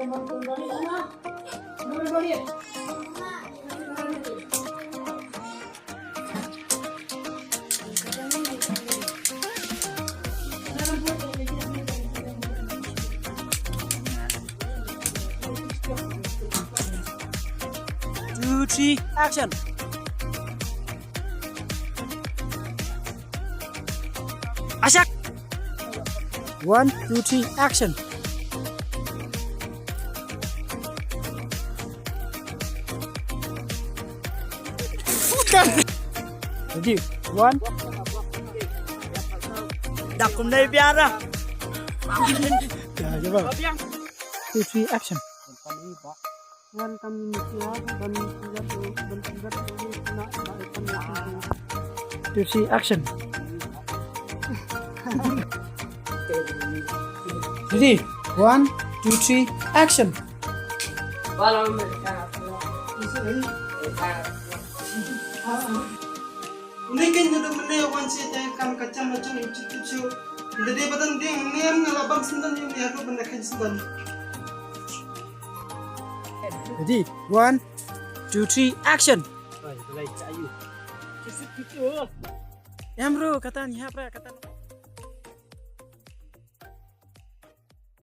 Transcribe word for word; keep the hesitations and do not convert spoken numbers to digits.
Two, three, action. Ashak. One, two, three, action. Ready. One. Dak kum dai biara. Ya, coba. Two, three, action. Two, three, action. Ready? One, two, three, action. Nake ndu mene wan se te kam ka cham cham chu chu chu. Nde badan ding ne am na labam sindan ni ne adu benda kan sindan. Ready? One, two, three, action. Em bro, katan hapra katan.